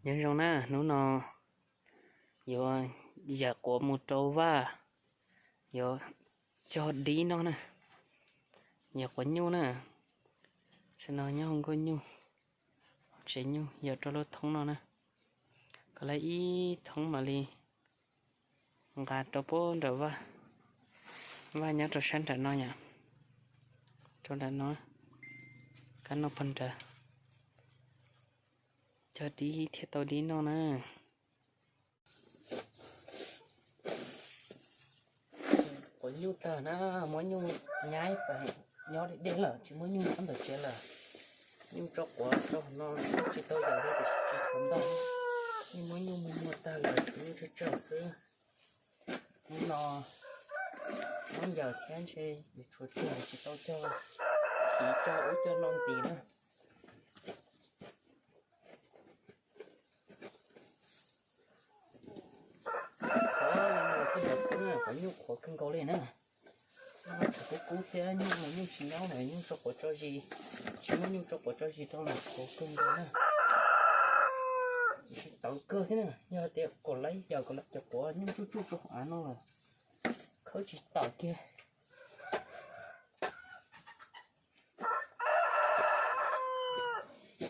Nyob zoo na, hnub no yuav yawm quav mus rau vaj, yuav cog dib noj na, yawm quav nyuj na. Tam no nyob hauv nkuaj nyuj, tsev nyuj, yawm rau lub thoob no na, kov lawv ib thoob mam li nqa rau puag nram vaj, vaj nyob rau sab nram no yom, rau nram no, kab noj puag nrad, cog dib thiaj tau dib noj na. Quav nyuj tag na, muab nyuj nyab pais nyob deb deb lawm, tsis muaj nyuj nyob ntawm tsev lawm. Nyuj tso quav rau hauv no tsis tau yawm li, tiam sis tsis tshuav ntau, yeej muab nyuj muag muag tag lawm, tshuav nyuj tsawg tsawg xwb. Hnub no muab yawm thiab ntshe yuav tshuav tsawg, tsis tau cog, tsis cog ub cog no ntxiv na. Qhuav li no thiaj li qhuav, qhuav nyuj qhuav kawg nkaus li na. Tshav kub kub thiab nyuj los nyuj tsis nyob lawm, nyuj tso quav tso zis, tsis muaj nyuj tso quav tso zis rau los qhuav kawg nkaus na. Tsis tawv kawg thiab na, yog tias kom lawv yawm kom lawv cov quav nyuj tsuj tsuj rau hauv av no lawm, khawb tsis tawm kiag.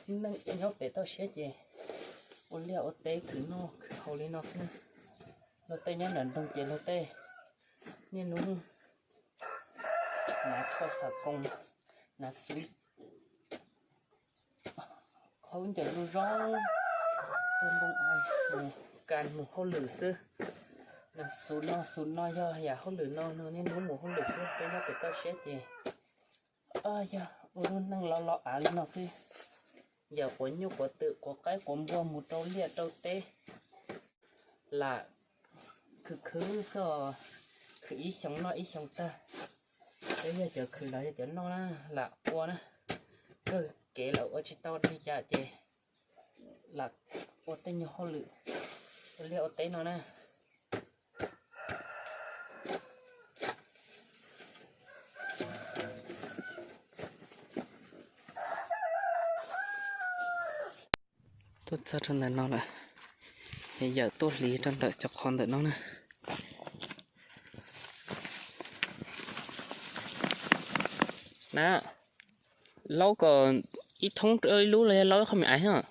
Neej nyob pem toj siab ces ua liaj ua teb khwv noj khwv haus li no xwb. Luag tej nyob nram nroog ces luag tej niaj hnub hnav tshuaj xav koos, hnav xuv, qhov ncauj zoo zoo, tua npoo ais, mus kas mus hauj lwm xwb. Hnav xuv no xuv no yog yam hauj lwm no no niaj hnub mus hauj lwm xwb, peb nyob pem toj siab ces yog ua lub neej lo lo av li no xwb. Yawm quav nyuj quav twm quav qaib quav npua mus rau liaj rau teb lam khwv khwv xwb, khwv ib xyoo noj ib xyoo tag. Peb yog cov khwv los yog cov noj na, lam ua na, kawg kev lawm ua tsis tau li cas ces lam ua tej nyuag hauj lwm ua liaj ua teb no na. Tuaj txog rau ntawm no lawm, yawm tuaj hliv rau ntawm cov qhov ntawm no na. Na, laub kom ib thoob ib lub los yog laub ib qho me ais na.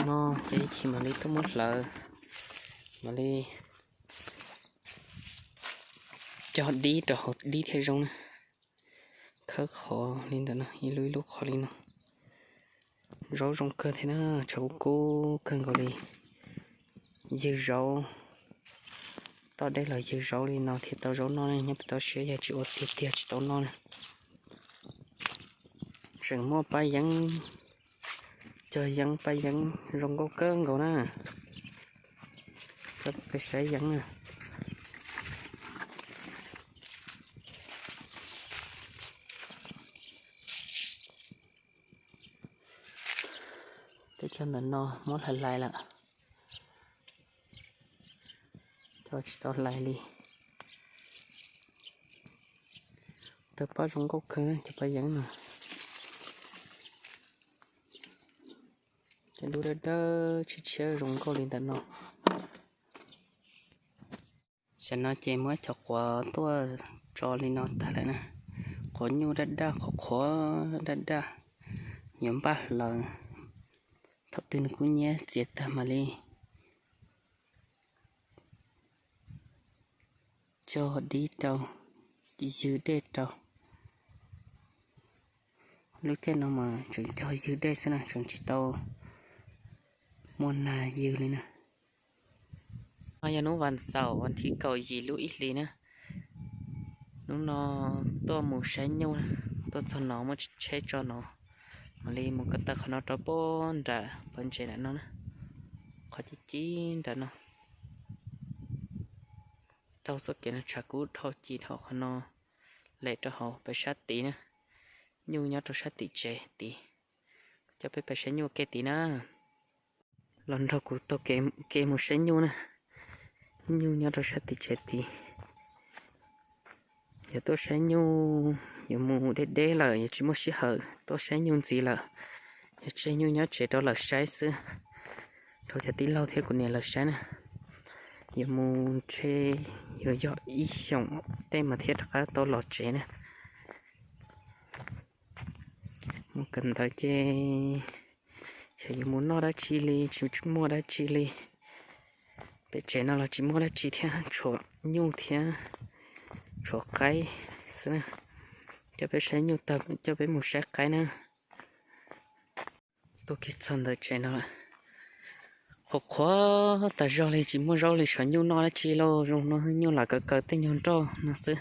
No ces ib chim mam li tuaj muab hlawv, mam li cog dib rau hauv dib thiaj zoo na. Khawb qhov li ntawm no ib lub ib lub qhov li no. Zaub zoo kawg thiab na, tshav kub kub kawg nkaus li. Ywg zaub, toj deb los ywg zaub li no thiaj tau zaub noj ne, nyob pem toj siab yog tsis ua tiag tiag tsis tau noj na. Tseem muaj paj yeeb, cog yeeb paj yeeb zoo nkauj kawg nkaus na. Coj peb saib yeeb na. Teb chaws ntawm no muab hlais hlais lawm, coj tsis tau hlais li. Tawg pob zoo nkauj kawg cov paj yeeb no. Cov dub dawb dawb tshiab tshiab zoo nkauj li ntawm no. Tam no ces muab cov quav tuaj tso li no tag lawm na. Quav nyuj daj daj, qhuav qhuav daj daj, yuav npaj hlawv. Thaum twg nws kub hnyiab txiav tag mam li cog dib rau, ywg dej rau. Lub caij no mas tseem cog ywg dej xwb na, tseem tsis tau muaj nag ywg li na. No yog hnub vas xaum vas thib kaum yim lub ib hlis na. Hnub no tuaj mus saib nyuj, tuaj txog no muab tsheb tso no, mam li mus ko taw qhov no rau puag nram pawg ntses nram no na, qhov ci ci nram no. Taug txoj kev no tshav kub dhau ci dhau qhov no lem rau hauv pem sab tid na, nyuj nyob rau sab tim tsev tid. Coj peb pais saib nyuj ke tid na. Los nrog kuv taug kev mus saib nyuj na. Nyuj nyob rau sab tim tsev tid. Yog tuaj saib nyuj, yuav mus deb deb lawm, yuav tsis muaj sij hawm tuaj saib nyuj ntxiv lawm, yuav tseg nyuj nyob tsev rau lawv saib xwb, rau cov tij laug thiab kuv niam lawv saib na. Yuav mus ntshe yuav yog ib xyoos tej mas thiaj rov qab tau los tsev na. Mus kawm ntawv ces xyov yuav mus noj dab tsi li, tsis muaj dab tsi li. Pem tsev no los tsis muaj dab tsi thiab, tshuav nyuj thiab tshuav qaib xwb na. Coj peb saib nyuj tag coj peb mus saib qaib na. Tuaj kiag txog ntawm tsev no lawm, qhuav qhuav tas zog li, tsis muaj zaub li, tshuav nyuj noj dab tsi lauj. Zoo no nyuj lam kaw kaw tej nyuag nroj no xwb.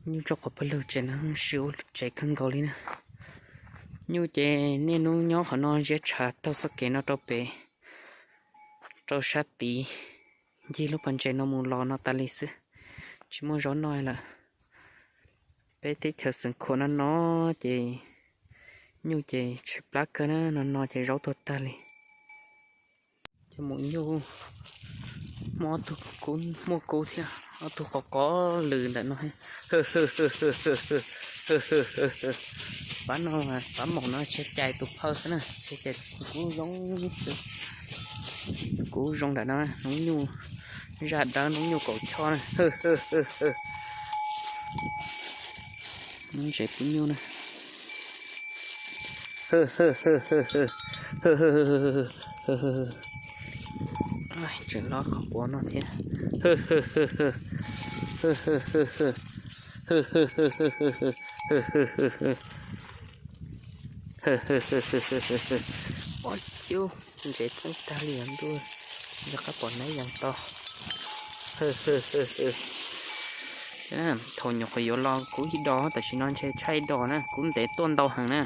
Nyuj tso quav pawg lug tsev no, siv ua tsev kawg nkaus li na. Nyuj ces niaj hnub nyob qhov no ziab tshav taug txoj kev no rau pem, rau sab tid, ncig lub pas ntses no mus los no tas li xwb, tsis muaj zaub noj lawm. Peb teb chaws Xeev Khuam no no ces nyuj ces tshaib plab kawg na, no no ces zaub tuag tag li. Coj mus nyuj muaj ob tug kub, muaj kub thiab ob tug qos qos lwm ntawm no. Pab no, pab maum no tseg cais tus phawj xwb na, tseg cais tus kub zoo xwb. Tus kub zoo ntawm no, noob nyuj zaj dawb, noob nyuj kaum choj na. Noob ntses pub nyuj na. Tseem lob qhov quav no thiab. Ob cub, ntsev txeeb tag li os ntuj, yog qab pom neb yees tau. Thaum nyuam qhuav yuav los kub ib do, tam sim no ntshe tshaib ib do na, kub ntev tuaj ntau heev na.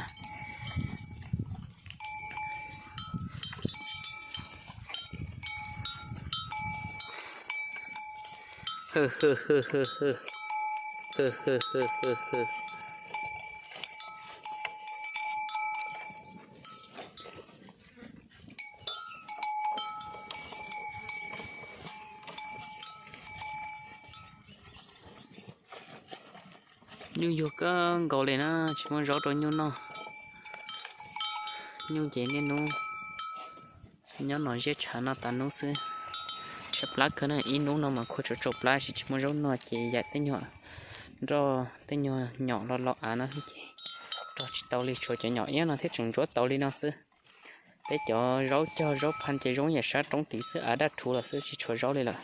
Nyuj yuag kawg nkaus li na, tsis muaj zaub rau nyuj noj. Nyuj ces niaj hnub nyob no ziab tshav no tas hnub xwb. Tshaib plab kawg na, ib hnub no mas khuv tsau tsau plab, tsis muaj zaub noj ces yaim tej nyuag nroj, tej nyuag nyom los los av no ces rog tsis tau li, tshuav cov nyom iab no thiab tseem ntsuav tau li no xwb. Peb cov zaub cog zaub phaj ces zoo yam sab roob tid xwb, av daj rhuv los xwb, tsis tshuav zaub li lawm.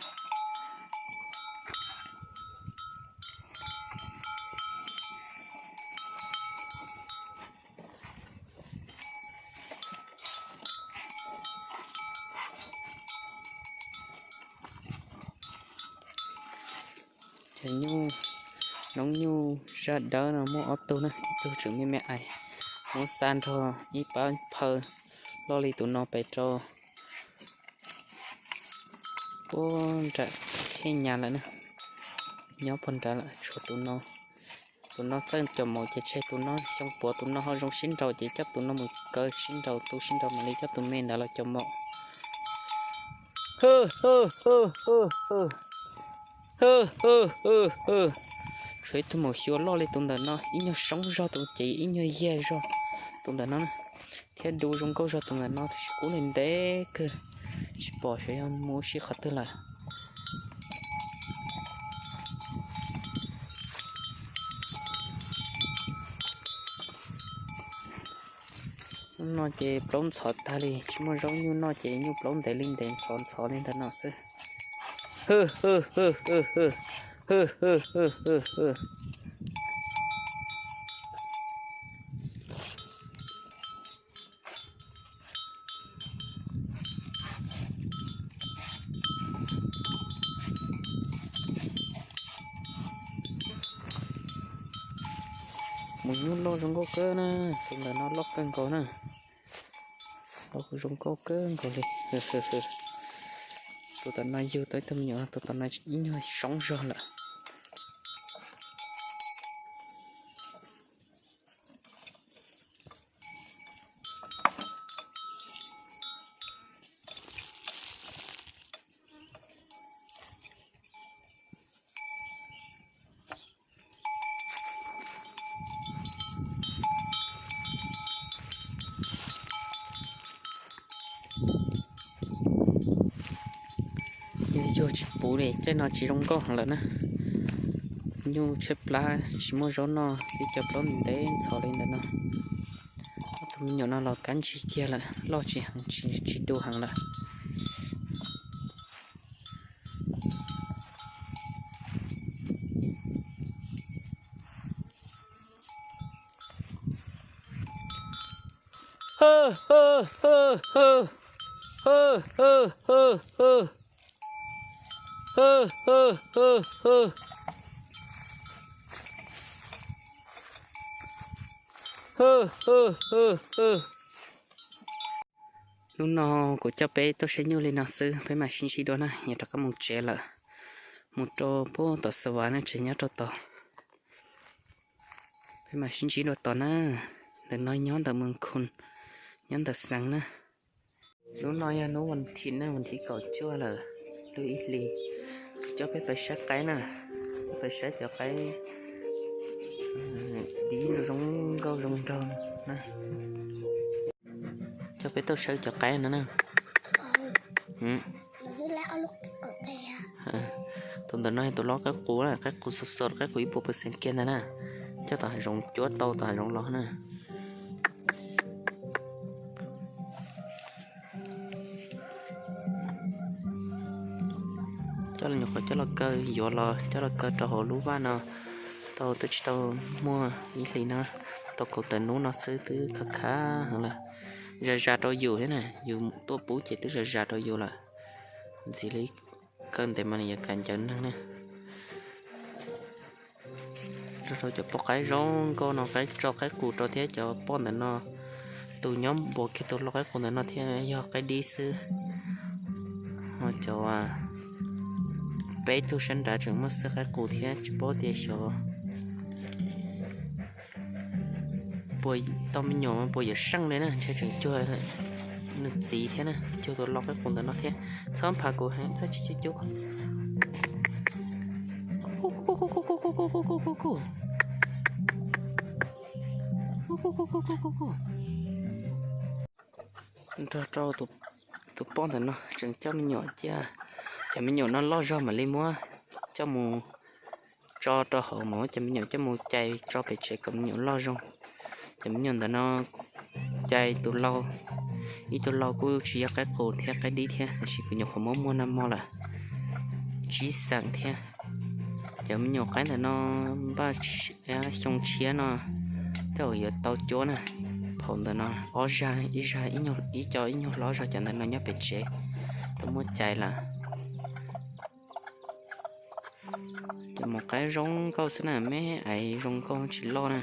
Ces nyuj, noob nyuj zaj dawb no muaj ob tug na, ib tug tseem me me ais, muab xa nrog ib pab phawj loj li tus no pes rau puag nram thej nyas lawm na, nyob puag nrad lawm, tshuav tus no. Tus no txawj cov maum ces tseg tus no, xyoo puav tus no ho zoo sib nraus ces coj tus no mus kaw sib nraus, tu sib nraus mam li coj tus me ntawd los cov maum. Tshuav ib tug maum xyuas loj li tus ntawm no, ib nyuag soob zog tus ces ib nyuag yiag zog tus ntawm no na, thiab du zoo nkauj zog tus ntawm no, tab sis kub ntev ntev kawg, tsis pom xyov yog mus ua si qhov twg lawm. Hnub no ces plaub ntxhov tag li, tsis muaj zaub nyuj noj ces nyuj plaub ntev li ntev ntxhov ntxhov li ntawm no xwb. Mus nyuj loj zoo nkauj kawg na, tus ntawm no loj kawg nkaus na. Loj zoo nkauj kawg nkaus li. Tus tom no yug tau ib tug me nyuam, tus tom no ib nyuag soob zog lawm. puv li, caij no tsis zoo nkauj heev lawm na. Nyuj tshaib plab tsis muaj zaub noj, tib co plaub ntev ntxhov li ntawm no. Ob tug me nyuam no los kab ntsig kiag lawm, loj tsis heev, tsis, tsis tu heev lawm. Hnub no kuv coj peb tuaj saib nyuj li no xwb, peb mam sib ntsib dua na, yuav rov qab mus tsev lawm. Mus rau puag tom Xav Vas na, tsev nyob rau tod. Peb mam sib ntsib dua tod na. Ntawm no nyob ntawm Moos Khoo, nyob ntawm Xeev na. Hnub no yog hnub vas thiv na, vas thiv kaum cuaj lawm, lub ib hlis. Coj peb pais saib qaib na, coj pais saib cov qaib dib zoo nkauj zoo nraug na. Coj peb tuaj saib cov qaib no na. Tus ntawm no yog tus loj qaib qus na, qaib qus xos xos, qaib qus ib puas percent kiag ntag na. Coj tom hav zoov cuab tau tom hav zoov los na. Coj los nyuam qhuav coj los kaw, yuav los coj los kaw rau hauv lub vaj no tau twb tsis tau muaj ib hlis no, tau kaum tawm hnub no xwb twb khav khav heev lawm. Zas zas rau yus thiab na, yus tuaj pub ces twb zas zas rau yus lawm. Ntxiv li kaw ntev mas nws yuav kam ncaws neeg na. Rau rau cov poj qaib zoo nkauj no, qaib tso qaib qus rau thiab cov poj ntawm no, tus nyob npuab kiag tus loj qaib qus ntawm no thiab yog qaib dib xwb. Ho cov peb tug sab nrad tseem muaj xwb qaib qus thiab tsis paub tias xyov puas tau me nyuam puas yuav seej li na, ntshe tseem cuag nws txiv thiab na, cuag tus loj qaib qus ntawm no thiab. Txhob nphav kuv heev, txhob tsis cuj cuj. Nrog rau tus poj ntawm no tseem coj me nyuam cia, cov me nyuam no loj zog mam li muab coj mus tso rau hauv, mas muab cov me nyuam coj mus cais tso pem tsev kom me nyuam loj zoo. Cov me nyuam ntawm no cais tus lau, ib tug lau kuj tsis yog qaib qus thiab qaib dib thiab, tab sis kuv nyuam qhuav muab muag nag hmo lawm, tsib xeem thiab. Cov me nyuam qaib ntawm no npaj xyoo tshiab no tej zaum yuav tau cuab na. Phau ntawm no ob zag, ib zag ib co ib nyuag hlob zog, cov ntawm no nyob pem tsev tau muab cais lawm. Cov maum qaib zoo nkauj xwb na, me aiv zoo nkauj tsis loj na.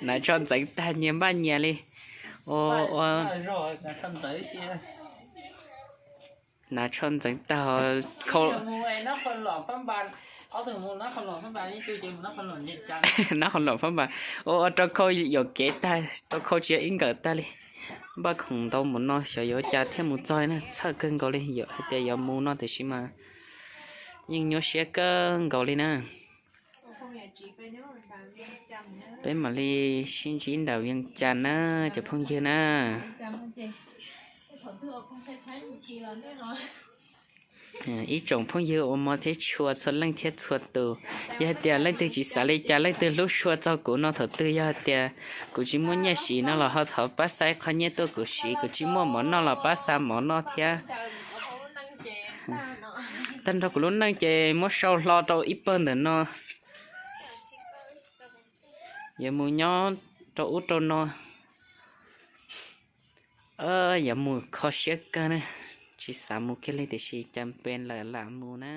Nav tsho ntxeev tag nyias npaj nyias li. Nav tsho ntxeev tag, nab qhov lom fab npas, ua rau khau yuam kev tag, rau khau tsis yog ib nkawm tag li. Npaj khoom ntau npaum no xyov yuav ua cas thiaj mus txog na, txhawj kawg nkaus li, yog hais tias yuav mus no tiam sis mas yeej nyuaj siab kawg nkaus li na. Peb mam li sib ntsib nram Vias Cas na cov phooj ywg na. Ib tsoom phooj ywg uas hmov thiab tshua txhua leej thiab txhua tus, yog hais tias leej twg tsis xav li cas, leej twg hlub tshua txog kuv no thaum twg, yog hais tias kuv tsis muaj nyiaj siv no los ho thov pab xa ib qho nyiaj tuaj kuv siv, kuv tsis muaj mov noj los pab xa mov noj thiab. Tag nrho kuv lub neej ces muab sau hlo rau ib pawg ntawm no, yuav mus nyob rau ub rau no, yuav mus kho siab kawg na, tsis xav mus kiag li tiam sis cas pes lawm lam mus na.